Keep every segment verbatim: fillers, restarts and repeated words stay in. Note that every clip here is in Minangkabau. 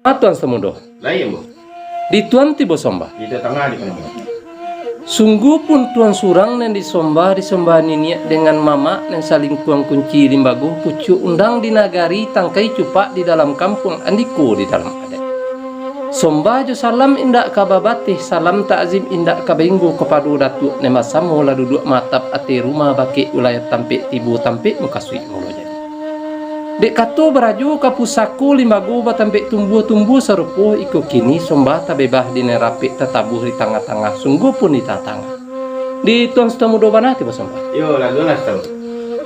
Ah, Tuan Samudo. Lai, Ambo. Di Tuan tibo sombah. Di tatangah di panambang. Sungguah pun Tuan surang nan disombah, disombah niniak dengan mamak nan salingkuang kunci limbago, pucuak undang di nagari, tangkai cupak di dalam kampuang, andiko di dalam adat. Sombah jo salam indak ka babateh, salam takzim indak ka bainggo, kapado datuak nan basamo lah duduak maatap ateh rumah bakeh ulayat tampek tibo tampek mukasuik mulo jadi. Dek kato barajo ka pusako limbago batampek tumbuah-tumbuah sarupo, iko kini sombah tabebas di nan rapek tatabuah di tangah-tangah, sungguah pun di tangah-tangah. Di Tuan Sutan Mudo bana ti basombah. Iyo, laluanlah Sutan.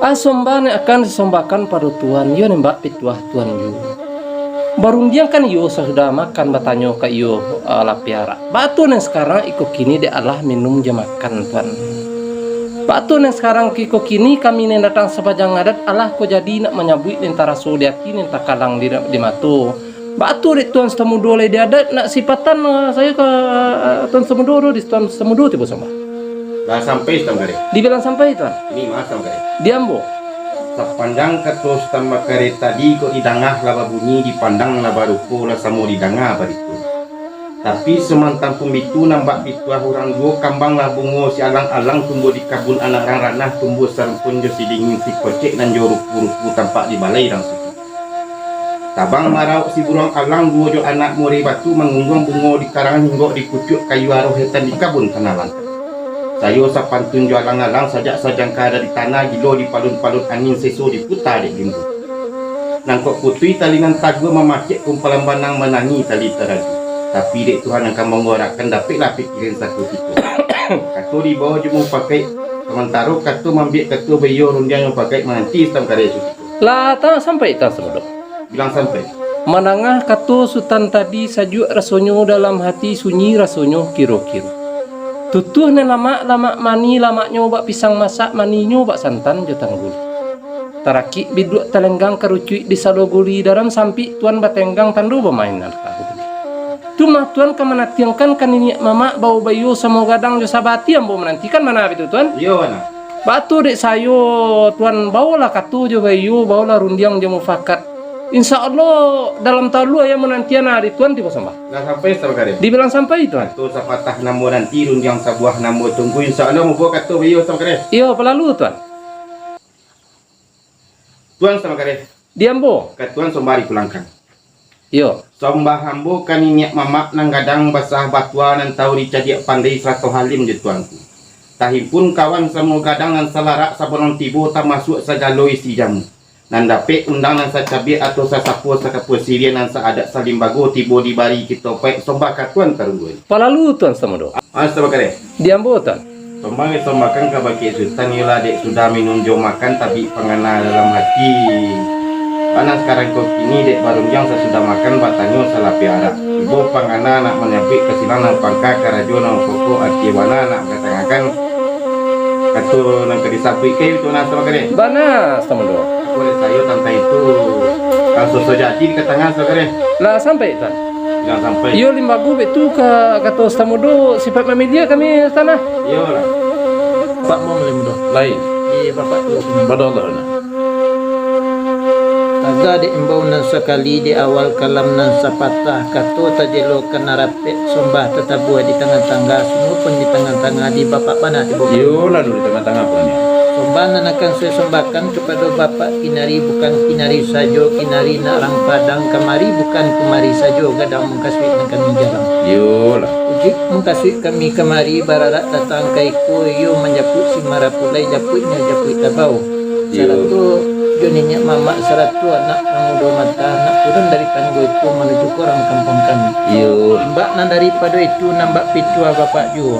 Ah, sombah nan akan disombahkan pado Tuan, iyo nembak pituah Tuan juo. Barundiangkan iyo sasudah makan, batanyo ka iyo, ah, lapeh arak. Baa tu nan sakarang iko kini dek alah minum jo makan, Tuan. Baa tu nan sakarang iko kini kami nan datang sapanjang adat, alah ko jadi nak manyabuik nan taraso di ati, nan takalang di, di mato. Baa tu dek Tuan Sutan Mudo lai di adat, nak sipatan, ah, sayo ka, ah, Tuan Sutan Mudo tu, di Tuan Sutan Mudo tibo sombah. Lah sampai Sutan Kareh. Dibilang sampai, Tuan. Ini mah Sutan Kareh. Di ambo. Sapanjang kato Sutan Bakareh tadi kok didanga lah babunyi, dipandang lah barupo, lah samo didanga baritu. Tapi samantang pun bitu, nambak pituah urang juo, kambang lah bungo si alang-alang, tumbuah di kabun anak rang ranah, tumbuah sarumpun jo si dingin, si kocek nan jo rupu-rupu tampak di balai rang suci. Tabang marauk si buruang alang, duo jo anak murai batu, mangungguang bungo di karangan, hinggok di pucuak kayu aroh, hetan di kabun tanah lantang. Sayo sapantun jo alang-alang, sajak sajangka ada di tanah, gilo di palun-palun angin, seso diputa dek limbu. Nangkok putuih tali nan tagua, mamacek kumpalan banang, manangi tali taraju. Tapi dek Tuhan nan ka manggorakkan, dapeklah pikiran sakutiko. Kato dibawo jo mupakaik, samantaro kato mambiak kato baiyo, rundiang jo mupakaik mananti Sutan Kareh sakutiko. Lah tang sampai Tuan Samudo. Bilang sampai. Mandanga kato Sutan tadi, sajuak rasonyo dalam hati, sunyi rasonyo kiro-kiro. Tutuah nan lamak, lamak manih, lamaknyo bak pisang masak, manihnyo bak santan jo tangguli. Tarakik biduak talenggang, karucuik di sado guli, dalam sampik Tuan batenggang, tando bamain nan ka guli. Tu mah Tuan ka manatiangkan ka niniak mamak, bawo baiyo samo gadang jo saba ati ambo manantikan, bana bitu Tuan? Iyo, bana. Baa tu dek sayo, Tuan, bawolah kato jo baiyo, bawolah rundiang jo mufakat. Insya Allah, dalam talua ayam manantian ari Tuan tibo sombah. Lah sampai Sutan Kareh. Dibilang sampai, Tuan. Kato sapatah nan ambo nanti, rundiang sabuah nan ambo tunggu, insya Allah mubo kato baiyo Sutan Kareh. Iyo, palalu, Tuan. Tuan Sutan Kareh. Di ambo. Ka Tuan sombah dipulangkan. Iyo. Sombah ambo ka niniak mamak nan gadang, basah batua, nan tahu dicadiak pandai, sarato halim jo tuanku. Tahimpun kawan samo gadang nan salarak, sabalun tibo tamasuak sagalo isi jamu. Nan dapek undang nan sacabiak atau sasapo sakapua siriah, nan saadat salimbago, tibo di bari kito paek, sombah ka Tuan tarungguan. Palalu Tuan Samudo. Ah, Sutan Bakareh. Di ambo, Tuan. Sombah sombahkan ka bakeh Sutan, iyolah dek sudah minum jo makan, tabik pangana dalam hati. Bana sakarang ko kini dek barundiang sasudah makan, batanyo salapeh arak. Tibo pangana nak manyabuik ka silang nan pangka, karajo nan pokok, ati bana nak makatangakan kato nan ka disabuik ka itu, nah, Sutan Bakareh. Bana, Sutan Mudo. Aku dek sayo tantang itu, langsuang sajo jadi dikatangah, Sutan Bakareh. Lah sampai, Tuan. Jan sampai. Iyo, limbago baitu ka, kato Sutan Mudo, sipaik mamiliah kami tanah. Iyolah. Pak Mong Limdo. Lain. Di Bapak tu. Pada Allah, nah. Taga dek imbau nan sakali, di awal kalam nan sapatah, kato tajelo ka nan rapek, sombah tatabuah di tangah-tangah, sungguah pun di tangah-tangah, di Bapak bana tibo. Iyo, lalu di tangah-tangah pun, ya. Sombah nan akan saya sombahkan kepado Bapak Kinari, bukan Kinari sajo, Kinari nak rang Padang, kamari bukan kumari sajo, gadang mungkasuik nan kami jarang. Iyolah. Ujuik mungkasuik kami kamari, bararak datang ka iko, iyo manjapuik si marapulai, japuiknyo japuik tabau. Iyo. Sarato jo niniak mamak, sarato anak nan mudo mata, nak turun dari tanggo iko manuju korang kampuang kami. Iyo. Imbak nan daripado itu, nambak pituah Bapak juo.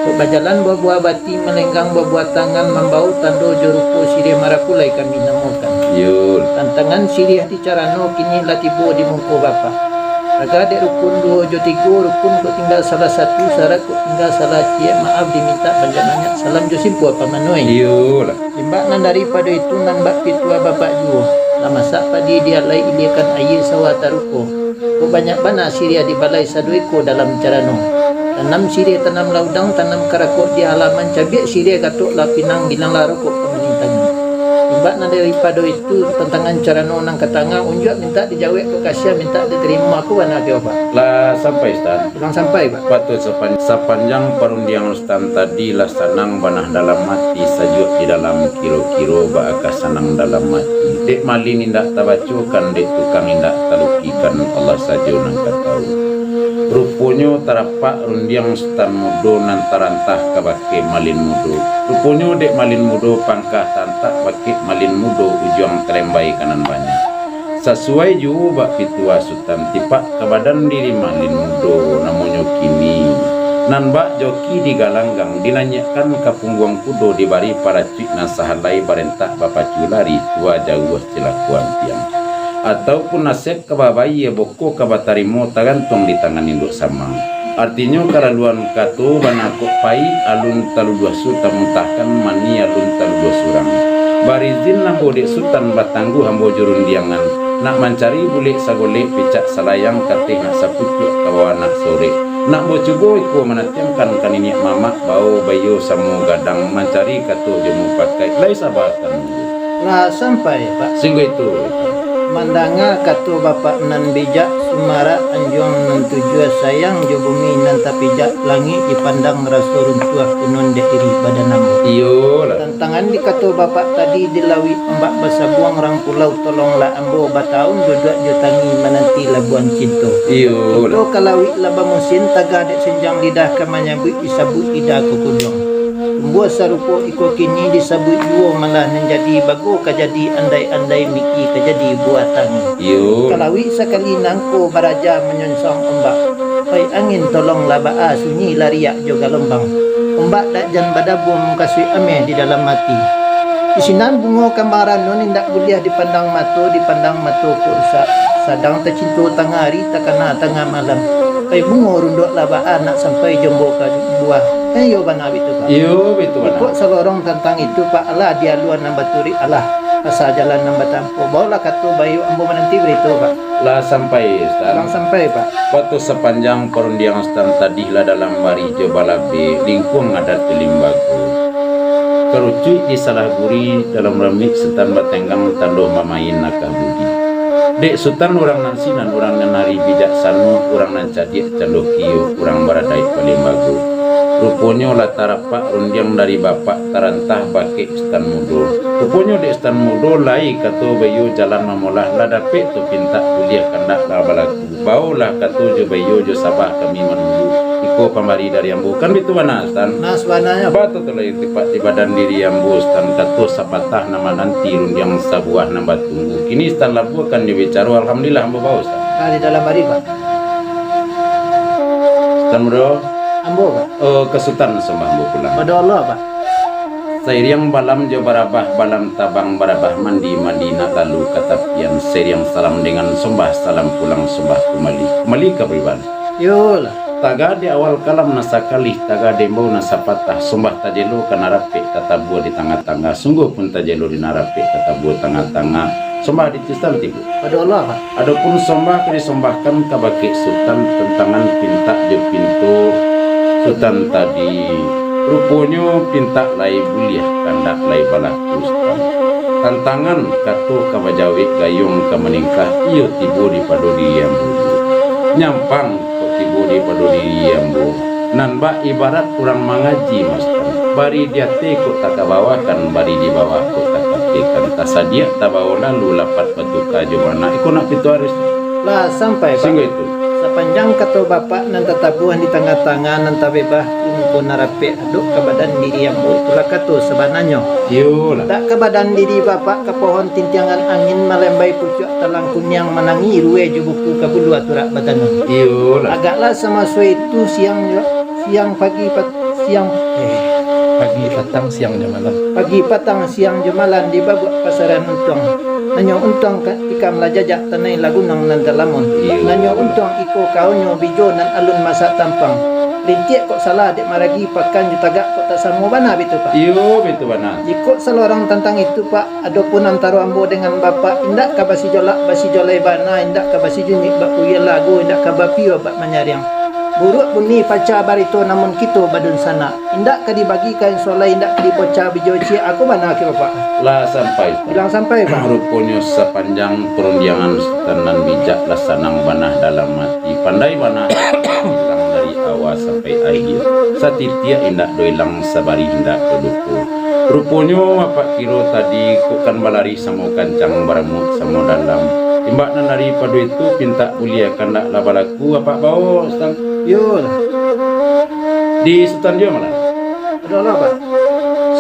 Kok bajalan babuah bati, malenggang babuah tangan, mambao tando jo rupo siriah marapu lai kami namokan. Iyo. Tantangan siriah di carano kini lah tibo di muko Bapak. Taga dek rukun duo jo tigo, rukun kok tingga salah satu, syarat kok tingga salah ciek, maaf dimintak banyak-banyak, salam jo simpua pamanuah. Iyolah. Limbak nan daripado itu, nan bak pituah Bapak juo, lah masak padi dialai, iliakan aia sawah taruko. Kok banyak bana siriah dibalai sado iko dalam carano. Tanam siriah, tanam laudang, tanam karakok di halaman, cabiak siriah gatok lah pinang, gilang lah rokok pamalintangan. Limbak nan daripado itu, tantangan carano nan katangah, unjuak mintak dijawek, kok kasiah mintak ditarimo, apo bana kio, Pak? Lah sampai, Ustaz? Pulang sampai, Pak. Patut sapan-, sapanjang parundiangan Ustaz tadi lah sanang bana dalam ati, sajuak di dalam kiro-kiro, baa ka sanang dalam ati. Dek malin indak tabacokan, dek tukang indak talukikan, Allah sajo nan ka tahu. Ruponyo tarapak rundiang Sutan Mudo nan tarantah kabake Malin Mudo. Ruponyo dek Malin Mudo pangka taantak bakeh Malin Mudo ujuang talembai ka nan banyak. Sasuai juo bak pituah Sutan, tipak ka badan diri Malin Mudo namonyo kini, nan bak joki digalanggang, dinanyiakkan ka pungguang kudo, dibari paracuik nan sahalai barentak bapacu lari, tua jauah cilako ampiang, ataupun nasib ka babayia, boko ka batarimo, tagantuang di tangan induak samang. Artinyo, kalaluan kato bana kok pai, alun taluluah su tamuntahkan, mani alun taluluah surang. Barizin ambo dek Sutan, batangguah ambo jo rundiangan, nak mancari bulek sagolek, picak salayang kateh, nak sapucuak ka bawah nak sorek. Nak ambo cubo iko manatiangkan ka niniak mamak, bao baiyo samo gadang, mancari kato jo mupakaik, lai saba ka nunggu. Lah sampai, Pak. Singgo itu. Mandanga kato Bapak nan bijak, sumarak anjuang nan tujuah, sayang jo bumi nan tapijak, langik dipandang raso runtuah, kunun dek diri badan ambo. Iyolah. Tantangan di kato Bapak tadi, di lauik ombak basabuang, rang pulau tolonglah ambo, bataun duduak jo tangi, mananti labuan cinto. Iyolah. Cinto ka lauik lah bamusin, taga dek senjang lidah, ka manyabuik disabuik lidah ka kuduang. Tumbuah sarupo iko kini, disabuik juo malah nan jadi, bago ka jadi andai-andai, miki ka jadi buah tangi. Iyo. Ka lauik sakali nangko, baraja manyonsong ombak. Pai angin, tolonglah baa, sunyi lah riak jo galombang. Ombak dak jan badabuah, mukasuik ameh di dalam ati. Di sinan bungo kambang ranun, indak buliah dipandang mato, dipandang mato kok rusak. Sadang tacinto tangah ari, takana tangah malam. Pai bungo runduak lah baa, nak sampai jo ambo ka buah. Kan iyo bana bitu, Pak? Iyo, bitu bana. Kok salorong tantang itu, Pak, alah di alua nan baturuik, alah asa jalan nan batampuah. Baolah kato baiyo, ambo mananti barito, Pak. Lah sampai, Sutan? Lah sampai, Pak. Waktu sapanjang parundiangan Sutan tadi lah dalam barih jo balabeh, lingkuang adat jo limbago. Karucuik di salah guri, dalam ramik Sutan batenggang, tando mamain akah budi. Dek Sutan urang nan sinan, urang nan ari bijaksano, urang nan cadiak cando kio, urang baradaik balimbago. Ruponyo lah tarapak rundiang dari bapak, tarantah bakeh Sutan Mudo. Ruponyo dek Sutan Mudo lai kato baiyo jalan mamolah, lah dapek tu pintak buliah kandak lah balaku. Baolah kato jo baiyo jo sabah kami manunggu. Iko pambari dari ambo. Kan bitu bana, Sutan? Nah, sabananyo. Batua tu lai tipak di badan diri ambo, Sutan. Kato sapatah nan mananti, rundiang sabuah nan batunggu. Kini Sutan labuahkan jo bicaro, alhamdulillah ambo bao, Sutan. Nah, di dalam ari, Pak. Sutan Mudo. Ambo, Pak. Oh, ka Sutan sambah ambo pulang. Pado Allah, Pak. Sairiang balam jo barabah, balam tabang barabah mandi, mandi nak lalu ka tapian. Sairiang salam dengan sombah, salam pulang sombah kumbali. Kumbali ka pribadi. Iyolah. Taga di awal kalam nan sakalih, taga di imbau nan sapatah, sombah tajelo ka nan rapek, tatabua di tangah-tangah, sungguah pun tajelo di nan rapek, tatabua tangah-tangah, sombah di Sutan tibo. Pado Allah, Pak. Adopun sombah ka disombahkan kabake Sutan, tantangan pintak jo pinto Sutan tadi, ruponyo pintak lai buliah, kandak lai balaku, Sutan. Tantangan kato ka bajawek, gayuang ka maningkah, iyo tibo di pado diri ambo juo. Nyampang kok tibo di pado diri ambo. Nan bak ibarat urang mangaji, Mas. Bari di ateh kok takabawakan, bari di bawah kok takatekan. Tasadiak tabawo lalu, lapat batuka jo bana. Iko nak pituah ari. Lah sampai, Pak. Singgo itu. Sapanjang kato Bapak nan tatabuah di tangah-tangah, nan tabebah di muko nan rapek, adok ka badan diri ambo, itulah kato sabananyo. Iyolah. Tak ka badan diri Bapak, ka pohon tintiangan angin, malembai pucuak talang kuniang, manangi ruwe jo buku, ka bulu aturak batanun. Iyolah. Agaklah samaso itu, siang jo, siang pagi pat-, Siang, eh, pagi, patang, siang, jo malam. Pagi, patang, siang, jo malam, dibabuak pasaran untuang. Nanyo untuang ka, ikam lah jajak, tanai lah gunang nan talamun. Iyo. Nanyo untuang iko kaunyo bijo nan alun masak tampang. Lintiak kok salah dek maragi, pakan jo tagak kok tak samo, bana bitu, Pak? Iyo, bitu bana. Jikok salah urang tantang itu, Pak, adopun antaro ambo dengan Bapak, indak ka basijolak, basijolai bana, indak ka basijunjuik bak kuyia lagu, indak ka bapiyo bak manyariang. Buruak bunyi pacah barito, namun kito badunsanak. Indak ka dibagi kain solai, indak ka dipocah bijo ciek, aku bana ka Bapak. Lah sampai, Pak? Bilang sampai, Pak. Ruponyo sapanjang parundiangan Sutan nan bijak lah sanang bana dalam ati, pandai bana ilang dari awa sampai akhir. Satitiak indak doh ilang, sabarih indak doh lupo. Ruponyo Apak kiro tadi kok kan balari samo kancang, baramuak samo dalam. Imbak nan daripado itu, pintak buliah kandak lah balaku, Apak bao, Sutan. Iyo lah. Di Sutan juo malah. Ado lah, Pak.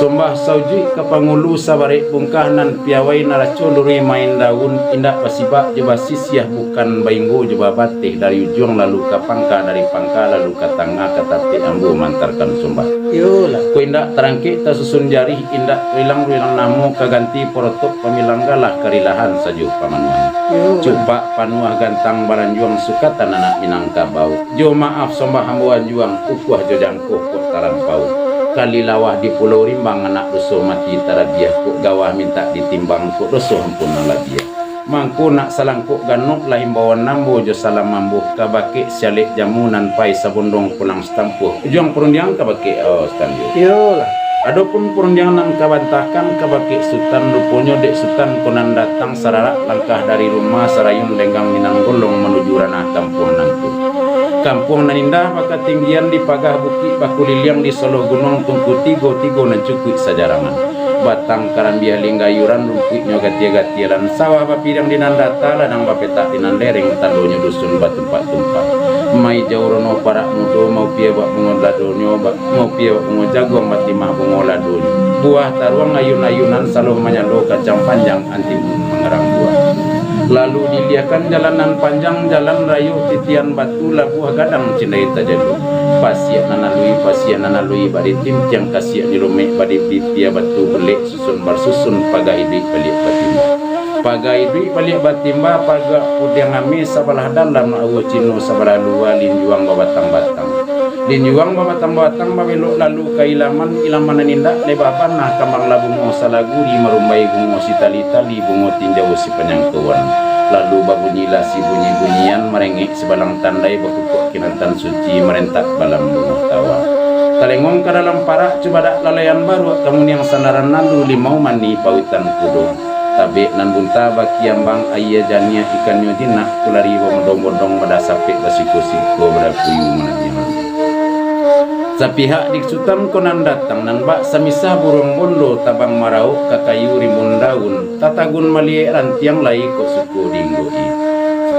Sombah saujuik ka pangulu, sabarek bungkah nan piawai, naraco luruih main daun, indak basibak jo basisiah, bukan bainggo jo babateh, dari ujuang lalu ka pangka, dari pangka lalu ka tangah, ka tapek ambo mantarkan sombah. Iyolah. Kok indak tarangkek tasusun jarih, indak ruilang-ruilang namo, ka ganti porotok pamilang, galah karilahan sajo pamanuahan. Iyolah. Cupak panuah gantang balanjuang, sukatan anak Minangkabau. Jo maaf sombah ambo anjuang, ukuah jo jangko kok talampau. Kalilawah di Pulau Rimbang, anak doso mati tarabiah, kok gawah mintak ditimbang, kok doso ampun nan labiah. Mangko nak salangkok ganok lah imbauan ambo jo salam ambo, ka bakeh sialek jamu nan pai sabondong pulang satampuah. Ujuang parundiangan ka bakeh, oh, Sutan juo. Iyolah. Adopun parundiangan nan ka bantahkan ka bakeh Sutan, ruponyo dek Sutan ko nan datang sararak langkah dari rumah, sarayun denggang Minang Golong manuju ranah kampuang nangko. Kampuang nan indah bakatinggian, di pagah bukik bakuliliang, di soloh gunuang tungku tigo-tigo nan cukuik sajarangan. Batang karambiah linggayuran, rumpuiknyo gatia-gatialan, sawah bapiriang di nan data, ladang bapetak di nan lereng, tandonyo dusun batumpak-tumpak. Maijau rono parak mudo, maupia bak bungo ladonyo, bak, maupia bak bungo jaguang, batimah bungo ladonyo. Buah taruang ayun-ayunan, saloh manyalo kacang panjang, antimun mangarang buah. Lalu diliahkan jalan nan panjang, jalan rayo titian batu, labuah gadang cindai tajalu. Pasiak nan alui, pasiak nan alui bak ditintiang, kasiak di lomek bak dipipia, batu bulek susun barsusun, paga iduik baliak batimba. Paga iduik baliak batimba, paga pudiang ame sabalah dalam, awuah Cino sabalah lua, linjuang babatang-batang. Linjuang babatang-batang, babelok lalu ka ilaman, ilaman nan indak leba bana, kambang lah bungo salaguri, marumbai bungo sitali-tali, bungo tinjau sipanyangkauan. Lalu babunyilah sibunyi-bunyian, marengek sibalang tandai, bakukuak kinantan suci, marentak balam bungo tawa. Talengong ka dalam parak, cubadak lalaian baruak, kamuniang sandaran nalu, limau mani pauitan kudo. Tabek nan bunta bakiambang, aia janiah ikannyo jinak, kulari bamodong-bodong, badasapek basiko-siko, badakuyu manangiang. Sapihak di Sutan ko nan datang, nan bak samisah buruang bondo, tabang marauk ka kayu rimbun daun, tatagun maliek rantiang, lai kok suko diinggo-i.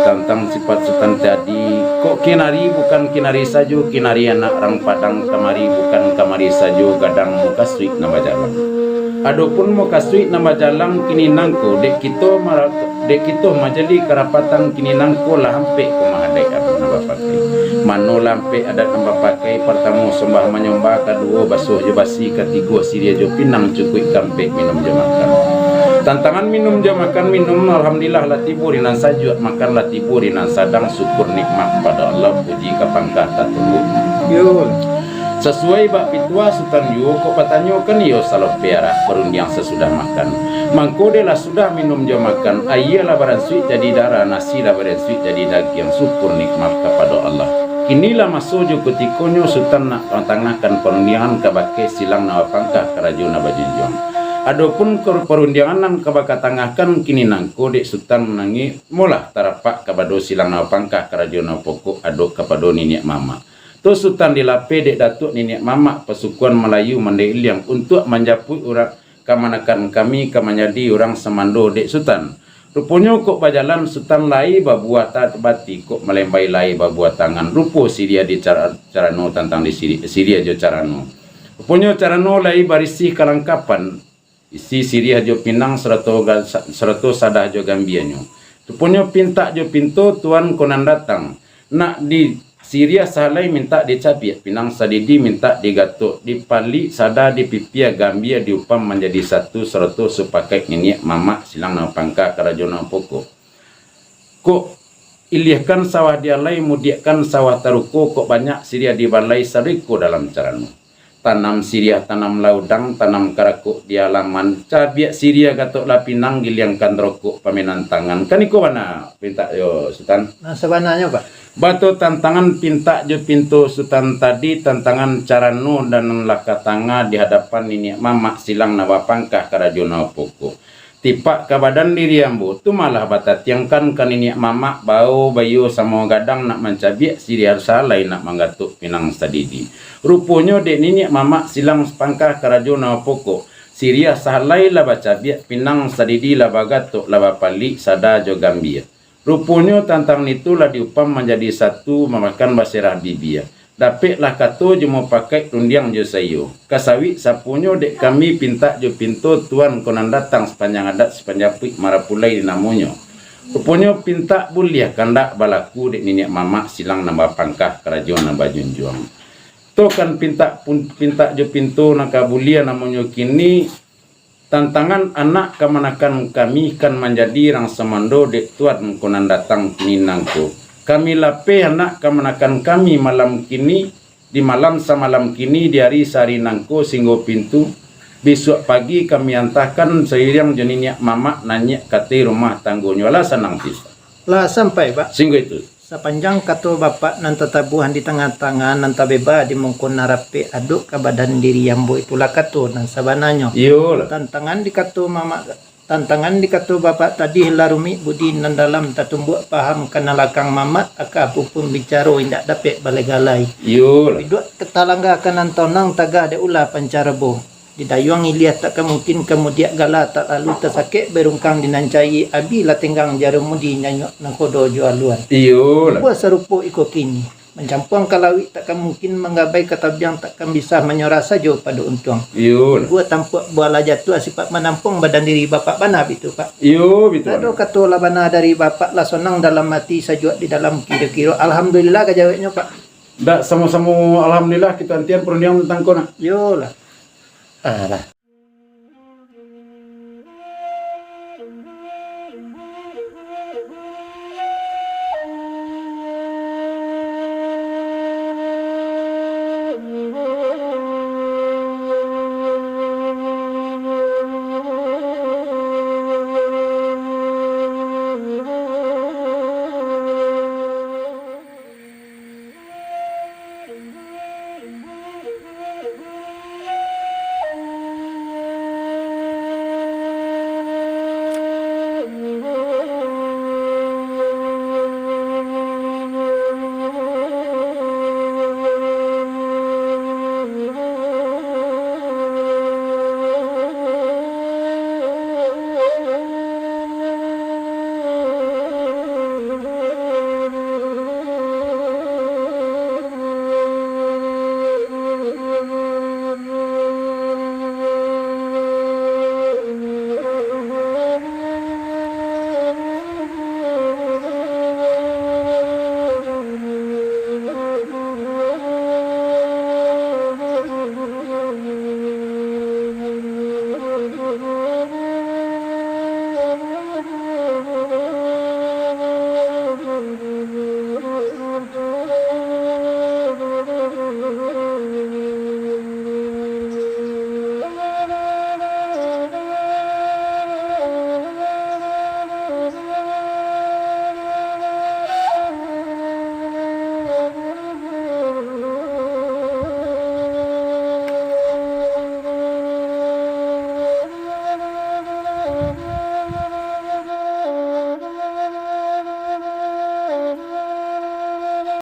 Tantang sifat Sutan tadi, kok kinari bukan kinari sajo, kinari anak rang Padang, kamari bukan kamari sajo, gadang mukasuik nan bajalang. Adopun mukasuik nan bajalang kini nangko, dek kito mara-, dek kito majadi karapatan kini nangko lah ampek ko mah adaik adat nan bapakai. Mano lah ampek adat nan bapakai, partamo sombah manyombah, kaduo basuah jo basi, katigo siriah jo pinang, cukuik kaampek minum jo makan. Tantangan minum jo makan, minum alhamdulillah lah tibo di nan sajuak, makan lah tibo di nan sadang, syukur nikmat kapado Allah, puji ka pangka tatunggu. Yo. Sasuai bak pituah Sutan juo, kok batanyo kan iyo salope arak, barundiang sasudah makan. Mangko dek lah sudah minum jo makan, aia lah baransuik jadi darah, nasi lah baransuik jadi dagiang, syukur nikmat kapado Allah. Kini lah maso jo kutikonyo Sutan nak matangahkan parundiangan kabake silang nan bapangka karajo nan bajunjuang. Adopun kor-, parundiangan nan ka bakatangahkan kini nangko dek Sutan manangih, molah tarapak kapado silang nan bapangka karajo nan bapokok adok kapado niniak mamak. Tu Sutan dilapeh dek datuak niniak mamak pasukuan Malayu Mandai Iliang untuak manjapuik urang kamanakan kami ka manjadi urang samando dek Sutan. Ruponyo kok bajalan Sutan lai babuah ta-, bati, kok malembai lai babuah tangan, rupo siriah di cara-, carano tantang di siri-, siriah jo carano. Ruponyo carano lai barisi kalangkapan. Isi siriah jo pinang sarato ga-, sa-, sarato sadah jo gambianyo. Ruponyo pintak jo pinto tuan ko nan datang, nak di Siriah sahalai mintak dicabiak, pinang sadidi mintak digatok, dipalik sada dipipia gambia diupam manjadi satu, sarato sapakaik niniak mamak silang nan bapangka karajo nan bapokok. Kok iliahkan sawah dialai, mudiakkan sawah taruko, kok banyak siriah dibalai, sadiko dalam carano. Tanam siriah, tanam laudang, tanam karakok di alaman, cabiak siriah, gatoklah pinang, giliangkan rokok, pamenan tangan. Kan iko bana pintak jo Sutan. Nah, sabananyo, Pak. Bato tantangan pintak jo pinto Sutan tadi, tantangan carano dan nan lah katanga di hadapan niniak mamak silang nan bapangka karajo nan bapokok. Tipak ka badan diri ambo, tu malah batatiangkan ka niniak mamak, bao bayo samo gadang nak mancabiak siriah sahalai nak manggatok pinang sadidi. Ruponyo dek niniak mamak silang sapangka karajo nan bapokok, siriah sahalai lah bacabiak, pinang sadidi lah bagatok, lah bapalik sada jo gambia. Ruponyo tantangan itu lah diupam manjadi satu, mamakan baserah bibia. Dapeklah kato jo mupakaik rundiang jo saiyo. Kasawik sapunyo dek kami pintak jo pinto tuan ko nan datang sapanjang adat sapanjang puik marapulai di namonyo. Ruponyo pintak buliah kandak balaku dek niniak mamak silang nan bapangka karajo nan bajunjuang. To kan pintak pun, pintak jo pinto nan ka buliah namonyo kini, tantangan anak kamanakan kami kan manjadi rang samando dek tuan ko nan datang kini nangko. Kami lapeh anak kamanakan kami malam kini, di malam samalam kini, di ari sahari nangko singgo pintu, bisuak pagi kami antahkan sairiang jo niniak mamak naniak kateh rumah tanggonyo lah sanang pisah. Lah sampai, Pak. Singgo itu. Sapanjang kato Bapak nan tatabuah di tangah-tangah, nan tabeba di muko nan rapek, adok ka badan diri ambo, itulah kato nan sabananyo. Iyolah. Tantangan di kato mamak, tantangan di kato Bapak tadi lah rumik budi nan dalam, tatumbuak paham ka nan lakang mamak, aka pupun bicaro indak dapek balai-galai. Iyolah. Iduak ka talangga ka nan tonang, tagah dek ulah pancarabo. Di dayuang iliah tak ka mungkin ka mudiak gala, tak lalu tasakek berungkang di nan cayie, abi lah tenggang jarum mudi nyanyuak nangkodo jo aluan. Iyolah. Buah sarupo iko kini, mancampuang ka lawik tak ka mungkin, manggabai ka tabiang tak ka bisa, manyorah sajo pado untuang. Iyolah. Buah tampuak buah lah jatuah, sipak manampuang badan diri Bapak bana bitu, Pak. Iyo, bitu. Ado kato lah bana dari Bapak, lah sonang dalam ati, sajuak di dalam kiro-kiro. Alhamdulillah ka jaweknyo, Pak. Dak samo-samo alhamdulillah, kito antian parundiang tantang ko nak. Iyolah. Alah.